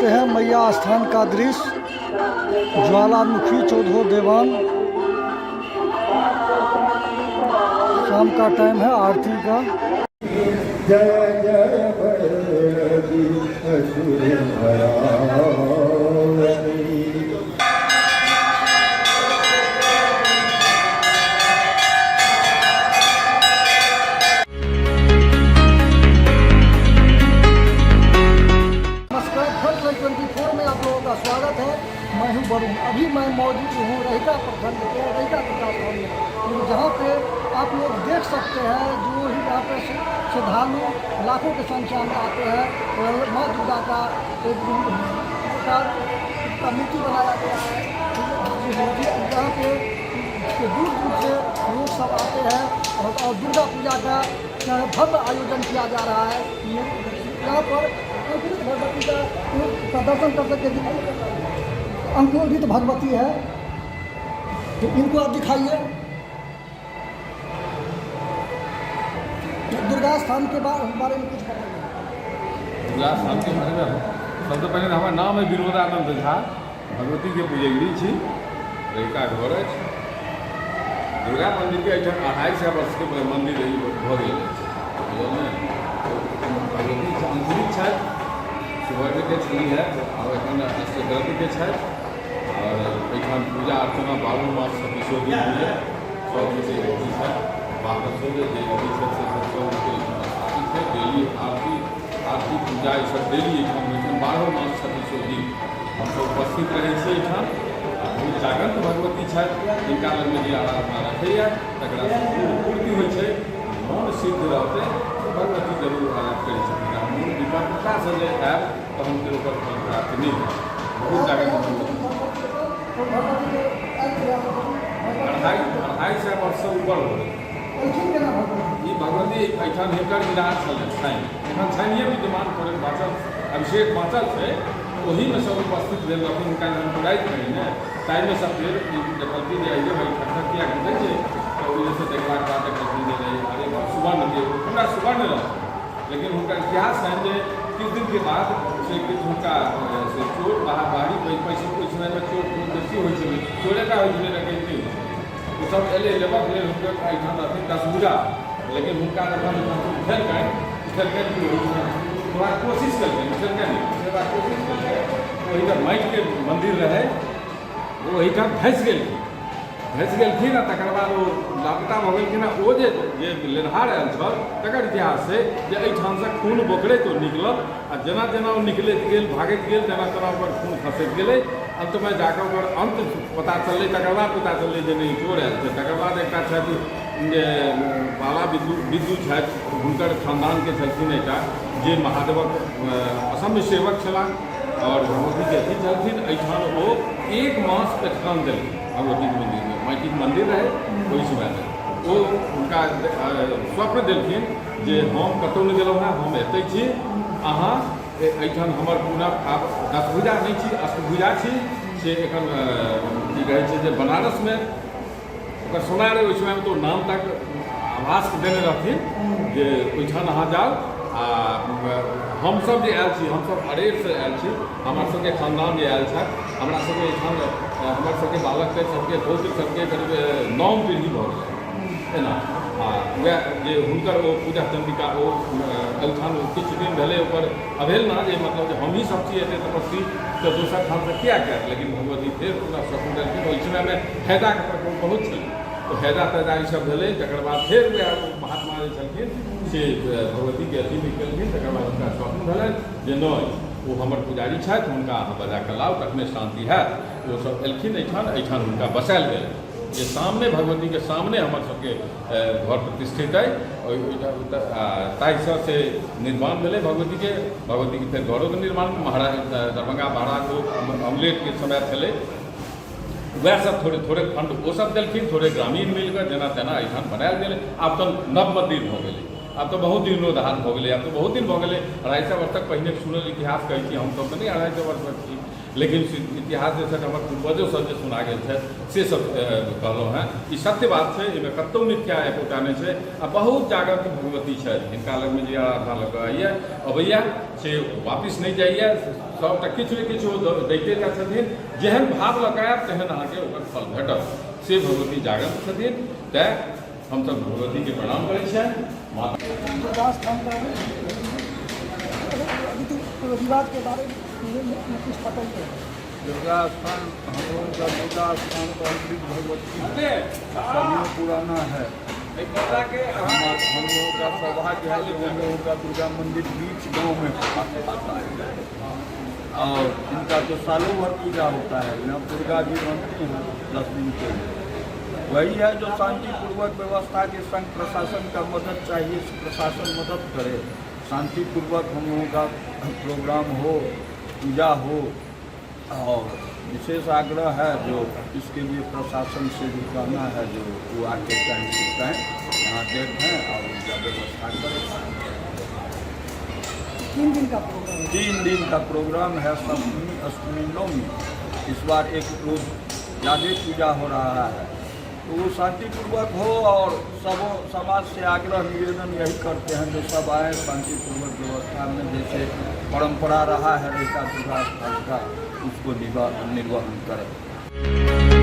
सकते हैं मैया स्थान का दृश्य, ज्वालामुखी चौधो देवान। शाम का टाइम है आरती का। जय जय भैरवी असुर भयावनी। नमस्कार, फ्रंट लाइन 24 में आप लोगों का स्वागत है। मैं हूं वरुण। अभी मैं मौजूद हूं रहिका प्रखंड के रहिका दुर्गा स्थान में, जहां पे आप लोग देख सकते हैं जो ही यहाँ पे श्रद्धालु लाखों की संख्या में आते हैं और माँ दुर्गा का एक का मूर्ति बनाया गया है। यहाँ पे दूर दूर से लोग सब आते हैं और दुर्गा पूजा का भव्य आयोजन किया जा रहा है। यहाँ पर अंकुरित भगवती का दर्शन कर सकते हैं। अंकुरित भगवती है, तो इनको आप दिखाइए। दुर्गा स्थान के बारे में कुछ बताइए। दुर्गा स्थान के बारे में सबसे पहले हमर नाम है विनोदानंद झा, भगवतीके पुजगिरी छी, रहिका घर अछि। दुर्गा मन्दिरके एहिठाम 250 वर्षके मन्दिर भऽ गेल अछि, बुझल ने। भगवती अंकुरित छथि, सुवर्णके छली है, आब एखन अष्टद्रव्यके छथि। आओर एहिठाम पूजा अर्चना 12 मास 36 दिन होइए। सब जे अथी छथि, बाहरसँ जे अबै छथि से सब सबके एहिठाम स्थापित छै। डेली आरती आरती पूजा ईसब डेली एहिठाम होइ छनि, 12 मास 36 दिन हमसब उपस्थित रहै छी एहिठाम। आ बहुत जागृत भगवती छथि, जिनका लगमे जे आराधना रखैए तकरा पूर्ति होइ छै। मोन सिद्ध रहतै तऽ भगवती जरूर आराध करै छथिन। आ मोन विपन्नतासँ जे आयब तहन फेर ओकर फल प्राप्त नहि होयत। बहुत जागृत भगवती। 250 वर्षसँ ऊपर हो गेल ई भगवती। एहिठाम हिनकर इलाज छलनि छानि, एखन छानिए विद्यमान थोड़े बाँचल, अभिषेक बाँचल छै। ओहीमे सब उपस्थित भेल रहथिन। हुनका जहन पुराइत रही ने, ताहिमे सब फेर ई देखलखिन जे अइये भाई ठक किया घुसै छै। तऽ ओहि से देखलाके बाद देखलखिन जे नहीं, अरे बाप, सुवर्ण के पूरा सुवर्ण रहल। लेकिन हुनका इतिहास छनि जे किछु दिनके बाद से किछु हुनका से चोर बाहर बाहरी पैसा, ओहि समयमे चोर बहुत बेसी होइ छलै, चोरेटा होइ छलै, डकैत नहि होइ छलै। ओसभ एलै लेबक लेल हुनकर। एहिठाम रहथिन दशभुजा, लेकिन हुनका जखन उठेलकनि उठेलकनि कि ओहिमे थोड़ा कोशिश केलकनि, उठेलकनि नहि, उठेबाक कोशिश केलकै, ओहिठाम माटिके मन्दिर रहै, ओ ओहिठाम धसि गेलखिन। धसि गेलखिन आ तकर बाद ओ लापता भऽ गेलखिन। आ ओ जे जे लेनहार आयल छल तकर इतिहास छै जे एहिठामसँ खून बोकरैत ओ निकलल, आ जेना जेना ओ निकलैत गेल, भागैत गेल, तेना तेना ओकर खून खसैत गेलै। अन्तमे जाकऽ ओकर अन्त पता चललै। तकर बाद पता चललै जे नहि, चोर आयल छै। तकर बाद एकटा छथि जे बाला बिद्दू बिद्दू छथि, हुनकर खानदानके छलखिन एकटा जे महादेवक असम्य सेवक छलाह आओर भगवतीके अथी छलखिन। एहिठाम ओ एक मास पेटकान देलखिन भगवतीके मन्दिरमे। माटिके मन्दिर रहै ओहि समयमे। ओ हुनका स्वप्न देलखिन जे हम कतहु नहि गेलहुँ हेँ, हम एतहि छी। अहाँ एहिठाम हमर पुनः आब दशभुजा नहि छी, अष्टभुजा छी। से एखन की कहै छै जे बनारसमे ओकर सोना रहै ओहि समयमे, तऽ ओ नाम तक आभास देने रहथिन जे ओहिठाम अहाँ जाउ। आ हमसभ जे आयल छी, हमसभ अरेरसँ आयल छी। हमर सबके खानदान जे आयल छथि, हमरा सबके एहिठाम हमर सबके बालकके सबके पौत्र सबके करीब नवम पीढ़ी भऽ गेलै एना। आ वएह जे हुनकर ओ पूजा चन्द्रिका ओ एहिठाम किछु दिन भेलै ओकर अवहेलना, जे मतलब जे हमही सब छी एते तपस्वी तऽ दोसर ठामसँ किया कएल। लेकिन भगवती फेर पूरा स्वप्न देलखिन। ओहि समयमे हैजाके प्रकोप बहुत छलै, तऽ हैजा तैजा ईसब भेलै। तकर बाद फेर वएह महात्मा जे छलखिन से भगवतीके अथी भी केलखिन। तकर बाद हुनका स्वप्न भेलनि जे नहि, ओ हमर पुजारी छथि, हुनका अहाँ बजा कऽ लाउ, तखने शान्ति हैत। ओसब एलखिन एहिठाम। एहिठाम हुनका बसायल गेलनि जे सामने भगवतीके सामने हमर सबके घर प्रतिष्ठित अइ ताहिसँ से निर्माण भेलै भगवतीके। भगवतीके फेर घरोके निर्माण महाराज, दरभंगा महाराज अमलेटके समय छलै, वएह सब थोड़े थोड़े फंड ओ सब देलखिन, थोड़े ग्रामीण मिलकऽ जेना तेना एहिठाम बनायल गेलै। आब तऽ नव मन्दिर भऽ गेलै, आब तऽ बहुत जीर्णोद्धार भऽ गेलै, आब तऽ बहुत दिन भऽ गेलै। 250 वर्ष तक पहिने सुनल इतिहास कहै छी, हमसब तऽ नहि 250 वर्षक छी। लेकिन इतिहास जे छथि, हमर पूर्वजो सब जे सुना गेल छथि, से सब कहलहुँ हेँ। ई सत्य बात छै, एहिमे कतहु मिथ्या एकोटा नहि छै। आ बहुत जागृत भगवती छथि। हिनका लगमे जे आराधना लऽ कऽ आइए अबैए, से वापिस नहि जाइए। सभटा किछु ने किछु ओ दैते टा छथिन। जेहन भाव लऽ कऽ आयब, तेहन अहाँके ओकर फल भेटत। से भगवती जागृत छथिन। तैँ हमसभ भगवतीके प्रणाम करै छियनि माता। दुर्गा स्थान का रीति रिवाज के बारे में कुछ बताइए। दुर्गा स्थान, हम लोगों का दुर्गा स्थान तांत्रिक भगवती सदियों पुराना है। हम लोगों का सौभाग्य है कि हम लोगों का दुर्गा मंदिर बीच गांव में आता है और इनका तो सालों भर पूजा होता है। यहाँ दुर्गा जी बनती हैं 10 दिन के लिए। वही है जो शांतिपूर्वक व्यवस्था के संग प्रशासन का मदद चाहिए, प्रशासन मदद करे, शांतिपूर्वक हम लोगों का प्रोग्राम हो, पूजा हो। और विशेष आग्रह है जो इसके लिए प्रशासन से भी कहना है जो वो आके टाइम से टाइम यहाँ देखें और उनका व्यवस्था करें। 3 दिन का प्रोग्राम है? 3 दिन का प्रोग्राम है, सप्तमी, अष्टमी, नवमी। इस बार एक रोज ज़्यादा पूजा हो रहा है, तो वो शांतिपूर्वक हो। और सबों समाज से आग्रह निवेदन यही करते हैं जो सब आए शांतिपूर्वक व्यवस्था में, जैसे परंपरा रहा है रेखा दुर्गा स्थान का, उसको निर्वहन करें।